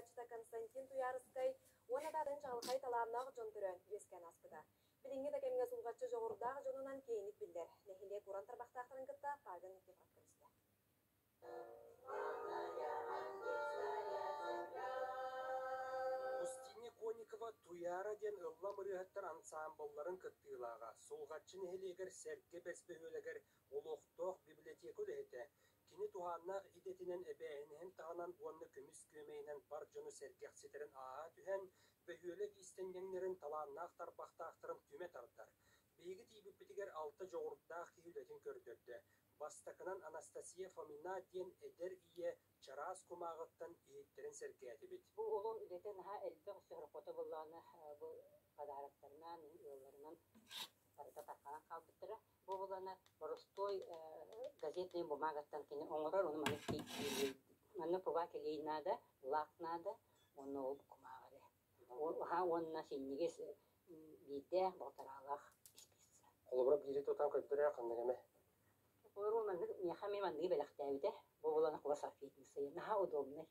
суруйааччыта Константин Туйаарыскай уонна да атын чаҕылхай талааннаах дьон төрөөн, үөскээн ааспыта. Билиҥҥи да кэмҥэ Сулҕаччы дьоҕурдаах дьонунан киэҥник биллэр. Нэһилиэк уран тарбахтаахтарын кытта Павел Никифоров көрүстэ. Устинья Конникова Туйаара диэн ыллам ырыаһыттар ансаамбылларын кыттыылааҕа, Сулҕаччы нэһилиэгэр Сэргэ Бэс бөһүөлэгэр олохтоох библиотека үлэһитэ. Кини туһааннаах идэтинэн эбээһинэһин таһынан уонна көмүс күөмэйинэн бар дьону сэргэхситэрин ааһа түһэн, бөһүөлэк иистэнньэҥнэрин талааннаах тарбахтаахтарын түмэ тардар. Биһиги тиийбиппитигэр алта дьоҕурдаах киһи үлэтин көрдөрдө. Бастакынан Анастасия Фомина диэн эдэр ийэ чараас кумааҕыттан иһиттэрин сэргээтибит. Бу уолум үлэтэ наһаа элбэх сороххото буоллаҕына бу подароктарынан, ыалларынан барыта тарҕанан хаалбыттара. Бу буоллаҕына боростуой газетный бумагаттан кини оҥорор, ону маннык манна пуга килиэй наада, лак наада уонна ол кумааҕы эрэ. Уонна синньигэс биирдээх балтараалаах испииссэ. Холобура биири тутан көрдөрөр ханнык эмэ? Холобура маннык миэхэ эмиэ манныгы бэлэхтээбитэ. Бу буолан куба салфетница наһаа удобнай.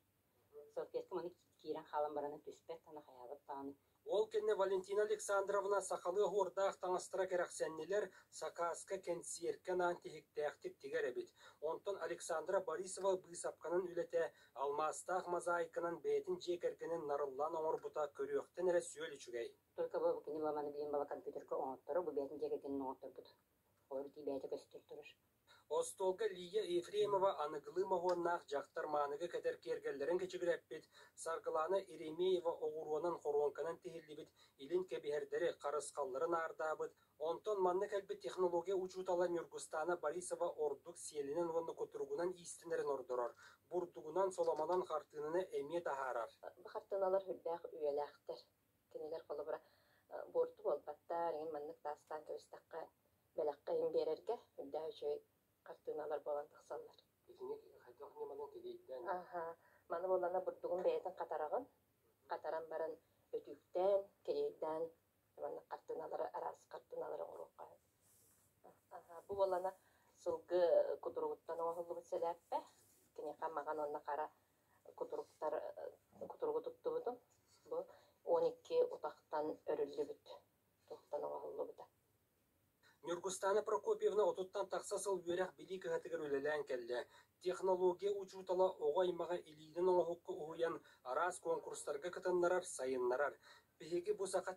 Салфетка маны киирэн хаалан баран түспэт даҕаны хайаабат даҕаны. Ол кэннэ Валентина Александровна сахалыы оһуордаах таҥастара кэрэхсэннилэр, сакааска, кэнсиэркэ анаан тиһиктээхтик тигэр эбит. Онтон Александра Борисова быысапканан үлэтэ алмаастаах мозаиканан бэйэтин дьиэ кэргэнин нарыллаан оҥорбута көрүөхтэн эрэ сүөл үчүгэй. Только бу кини маны билин бала компьютерга оҥотторо, бу бэйэтин дьиэ кэргэнин оҥотторбут. Олор ити бэйэтэ көстөр турар. Остуолга Лия Ефремова аныгылыы моһуоннаах дьахтар мааныга кэтэр киэргэллэрин кэчигирэппит, Саргылаана Еремеева оҕуруонан хоруоҥканан тиһиллибит илин кэбиһэрдэри, харысхаллары наардаабыт, онтон манна кэлбит технология учуутала Ньургустаана Борисова ордук сиэлинэн уонна кутуругунан иистэнэрин ордорор, бурдугунан, соломонон хартыынаны эмиэ таһаарар. Бу хартыыналар сүрдээх үйэлээхтэр. Кинилэр холобура буорту буолбаттар, эҥин маннык таастаан кэбистэххэ бэлэххэ иһин биэрэргэ үрдээх үчүгэй хартыыналар буолан тахсаллар. Итинник хайдах ньыманан кэдэйдээн? Аха, маны буоллаҕына бурдугун бэйэтин хатараҕын, хатаран баран өтүүктээн, кэриэйдээн маннык хартыыналары араас хартыыналары оҥоруохха сөп. Аха, бу буоллаҕына сылгы кутуругуттан оҥоһуллубут сэлээппэ, киниэхэ маҕан уонна хара кутуруктар кутуругу туттубутум. Бу 12 утахтан өрүллүбүт, туохтан оҥоһуллубута. Ньургустаана Прокопьевна отуттан тахса сыл үөрэх-билии кыһатыгар үлэлээн кэллэ. Технология учуутала оҕо аймаҕы илиинэн оҥоһукка уһуйан, араас куонкурустарга кытыннарар, сайыннарар. Биһиги бу саха